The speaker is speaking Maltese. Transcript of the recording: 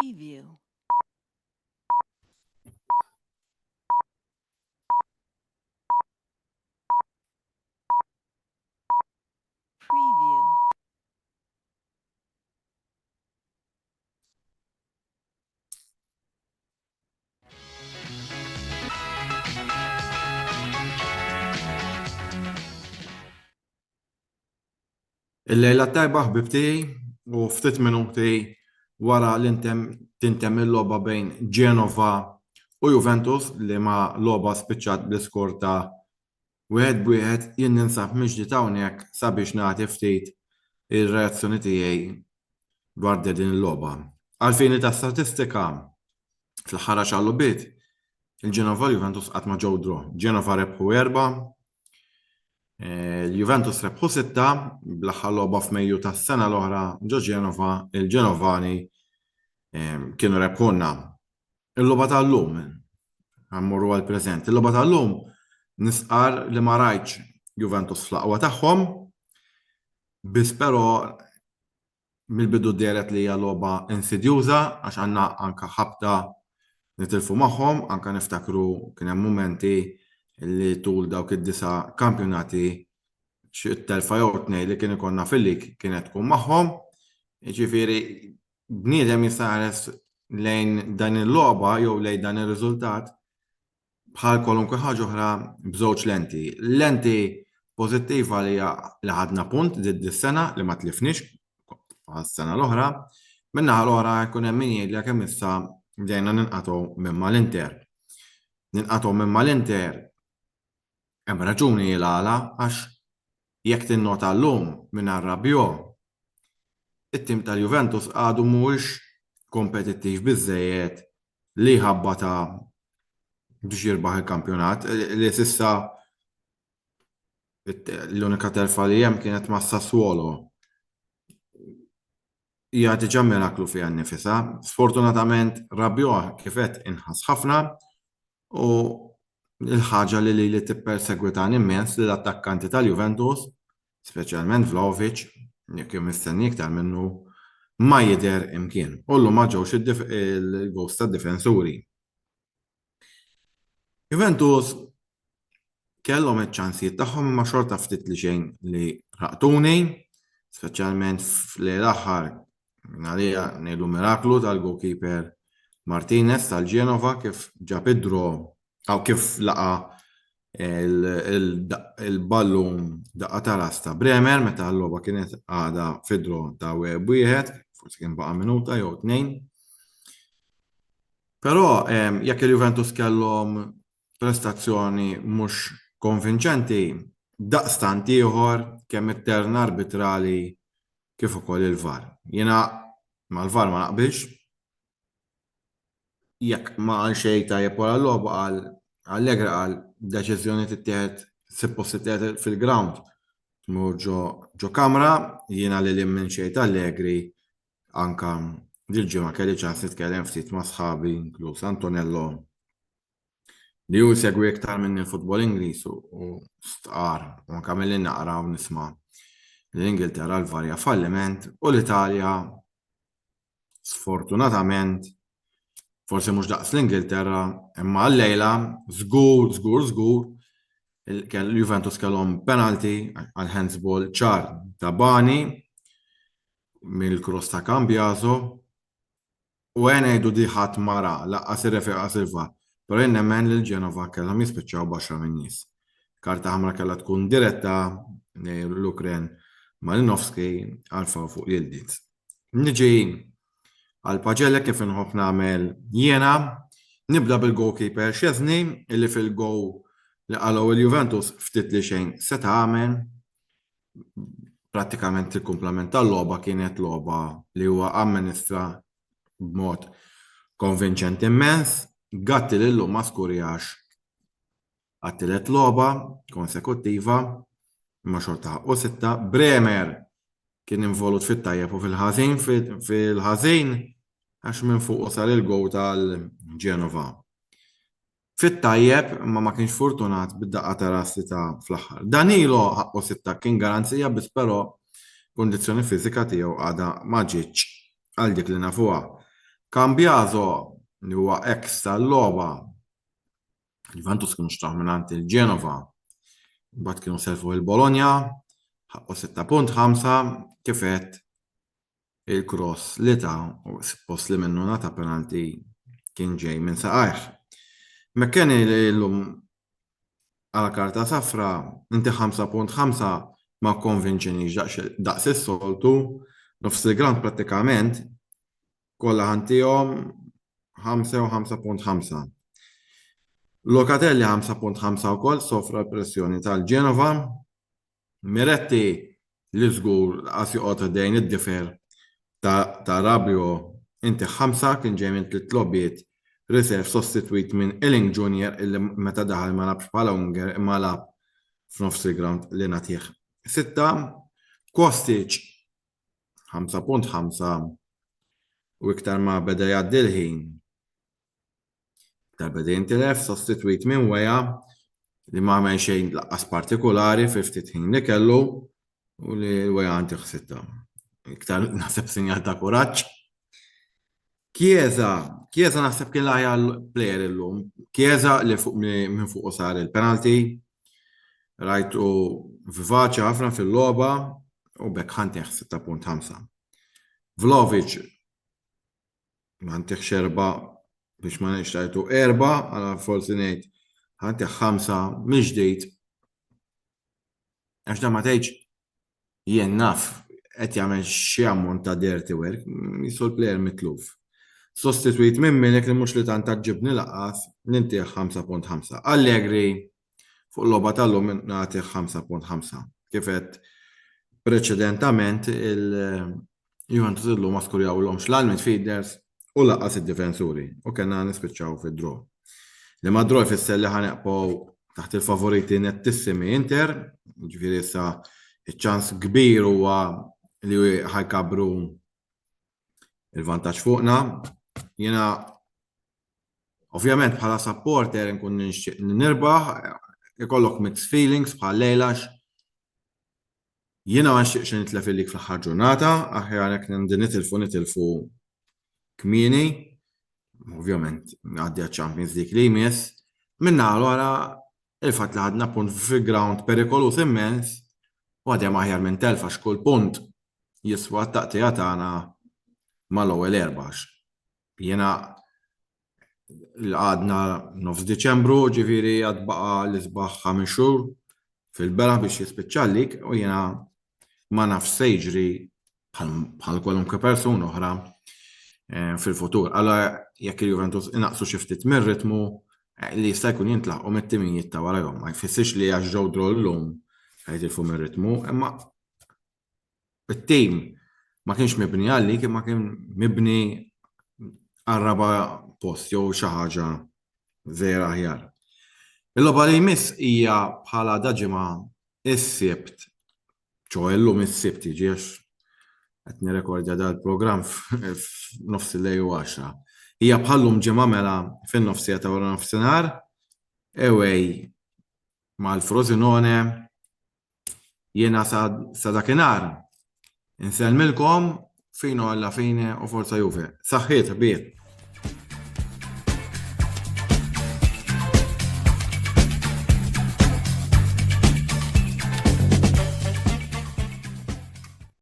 Preview. Preview. Il-lejla t-tajba ħbieb tiegħi u ftit minuti wara li tintemm il-logħba bejn Genova u Juventus li ma logħba spiċċat bl-iskor ta' wieħed b'wieħed jien ninsab miġdied hawnhekk sabiex nagħti ftit ir-reazzjoni tiegħi dwar din il-logħba. Għall-fini ta' statistika, fl-aħħar għaxar logħbiet, il-Genova u l-Juventus qatt ma ġew draw. Genova rebħu erba', eh, l-Juventus rebħu sitta, bl-aħħar logħba f'Mejju tas-sena l-oħra ġo Genova, il-Genovani eh, kienu rebħulna. Il-logħba tal-lum, ħammorru għall-preżent, il-logħba tal-lum nistqarr li ma rajtx Juventus fl-aqwa tagħhom, biss però mill-bidu dehret li hija logħba insidjuża għax għandna anke ħabta nitilfu magħhom, anke niftakru kien hemm mumenti li tul dawk id-disa' kampjonati xi telfa jew tnejn li kien ikollna fil-lig kienet tkun magħhom. Jiġifieri bniedem jista' jħares lejn dan il-logħba jew lejn dan ir-riżultat bħal kwalunkwe ħaġa oħra b'żewġ lenti. Lenti pożittiva li hija li ħadna punt dis-sena li ma tlifniex bħas-sena l-oħra. Min-naħa l-oħra jkun hemm min jgħidlek kemm issa bdejna ninqatgħu minn mal-Inter. Ninqatgħu minn mal-Inter Hemm raġuni il-għala għax jekk tinnota llum mingħajr Rabiot, it-tim tal-Juventus għadu mhuwiex kompetittiv biżżejjed li jħabbatha biex jirbaħ il-kampjonat li s'issa l-unika telfa li hemm kienet ma' Sassuolo. Hija diġà miraklu fiha nnifisha. Sfortunatament Rabiot kif għedt inħass ħafna U l-ħaġa li lili tippersegwitani immens li l-attakkanti tal-Juventus, speċjalment Vlahovic, jekk kien mistenni iktar minnu, ma jidher imkien. U llum ma ġewx il-goals tad-difensuri. Juventus kellhom iċ-ċansijiet tagħhom imma xorta ftit li xejn li raqtuni, speċjalment f'lejl aħħar Għalija ngħidu miraklu tal-goalkeeper Martinez tal-Genova kif ġab id-draw aw kif laqa il-ballun daqqa ta' ras ta' Bremer meta l-logħba kienet għadha fid-draw ta' wieħed, forsi kien baqa' minuta jew tnejn. Però jekk il-Juventus kellhom prestazzjoni mhux konvinċenti, daqstant ieħor kemm it-terna arbitrali kif ukoll il-VAR. Jiena mal-VAR ma naqbilx. Jekk ma qal xejn tajjeb wara l-logħba qal Allegri qal deċiżjoni tittieħed suppost tittieħed fil-ground tmur ġo ġo kamra, jiena lil hinn minn xejn Allegri anka dil-ġimgħa kelli ċans nitkellem ftit ma' sħabi inkluż Antonello li hu jsegwi iktar minni l-futbol Ingliż u stqar u anke milli naqra u nisma' li l-Ingilterra l-VAR hija falliment u l-Italja sfortunatament forsi mhux daqs l-Ingilterra imma għal-lejla żgur żgur żgur il-Juventus kellhom penalty għal handsball ċar ta' Bani mill-cross ta' Cambiaso U ejja ngħidu di ħadd ma ra, lanqas ir-referee lanqas il-VAR. Però jien nemmen li l-Genova kellhom jispiċċaw b'għaxra min-nies. Karta ħamra kellha tkun diretta lejn l-Ukren Malinovskyi għal foul fuq Yildiz. Niġi għall-paġelle kif inħobb nagħmel jiena. Nibda bil-goalkeeper Szczesny illi fil-goal li qalgħu il-Juventus ftit li xejn seta' għamel. Prattikament il-kumplament tal-logħba kienet logħba li huwa amministra b'mod konvinċenti immens. Gatti li llum ma skurjax għat-tielet logħba konsekuttiva imma xorta ħaqqu sitta. Bremer kien involut fit-tajjeb u fil-ħażin, fil-ħażin għax minn fuqu sar il-gowl tal-Genova. Fit-tajjeb, imma ma kienx fortunat bid-daqqa ta' ras li ta fl-aħħar. Danilo ħaqqu sitta kien garanzija biss però kundizzjoni fiżika tiegħu għadha ma ġietx għal dik li nafuha. Cambiaso li huwa ex tal-logħba Juventus kienu xtraw mingħand il-Genova. Mbagħad kienu selfu il-Bologna, ħaqqu 6.5 kif għedt il-cross li ta u suppost li minnu ngħata penalty kien ġej minn saqajh. McKennie li llum għala karta safra, inti 5.5 ma kkonvinċinix daqs is-soltu, nofs il-ground prattikament kollha ħantihom 5 u 5.5. Locatelli 5.5 wkoll sofra l-pressjoni tal-Genova. Miretti li żgur laqas joqgħod ħdejn id-difer ta' ta' Rabiot inti ħamsa kien ġej minn tliet logħbiet reserve sostitwit minn Iling Junior illi meta daħal ma lagħabx bħala winger imma lagħab f'nofs il-ground li nagħtih sitta. Kostic 5.5 u iktar ma beda jgħaddi l-ħin Iktar beda jintilef, sostitwit minn Weah li ma għamel xejn laqqas partikolari fil-ftit ħin li kellu u li Weah għantih sitta. Iktar naħseb sinjal ta' kuraġġ. Chiesa, Chiesa naħseb kien l-aħjar player illum. Chiesa li fuq minn fuq sar il-penalty. Rajtu vivaċi ħafna fil-logħba u bekk ħantih 6.5. Vlahovic Ma ntihx erba' biex ma ngħidx tajtu erba', għala forsi ngħid ħa ntih ħamsa mill-ġdid. Għax dan ma tgħidx jien naf qed jagħmel xi ammont ta' dirty work, jisu l-plejer mitluf. Sostitwit minn Milik li mhux li tant tgħaġġibni lanqas, nintih 5.5. Allegri fuq il-logħba tal-lum nagħtih 5.5. Kif għedt preċedentament il-Juventus illum ma skurjawlhomx la l-midfielders u lanqas id-difensuri u kellna nispiċċaw fi draw. Li ma draw jfisser li ħa neqpgħu taħt il-favoriti nettissimi Inter, ġifieri issa iċ-ċans kbir huwa li ħa jkabbru il-vantaġġ fuqna. Jiena Ovvjament bħala supporter nkun nixtieq li nirbaħ, ikollok mixed feelings bħal lejla għax jiena ma nixtieqx li nitlef il-lig fl-aħħar ġurnata, aħjar jekk ndi nitilfu nitilfu kmieni, ovvjament ngħaddi għaċ-Champions League li jmiss. Min-naħa l-oħra il-fatt li ħadna punt fi ground perikoluż immens u għadhem aħjar minn telf għax kull punt jiswa t-taqtiegħa tagħna mal-ewwel erba' għax Jiena għadna nofs Diċembru, ġifieri għad baqa' l-isbaħ ħames xhur fil-beraħ biex jispiċċa l-lig u jiena ma nafx se jiġri bħal kwalunkwe persuna oħra eh, fil-futur. Allora jekk il-Juventus inaqsu xi ftit mir-ritmu eh, li jista' jkun jintlaħqu mit-timijiet ta' warahom. Ma jfissirx li għax ġew draw llum ħajtilfu mir-ritmu, imma It-tim ma kienx mibni għal-lig imma kien mibni għar-raba' post jew xi ħaġa żgħira aħjar. Il-logħba li jmiss hija bħala da ġimgħa is-Sibt, ċoe llum is-Sibt jiġi għax qed nirrekordja dal-programm f'nofs il-lejl u għaxra. Hija bħal-lum ġimgħa mela fin-nofsija ta' wara nofsinhar away mal-Frosinone Jiena sa dakinhar insellmilkom fino alla fine u forza Juve. Saħħiet ħbieb!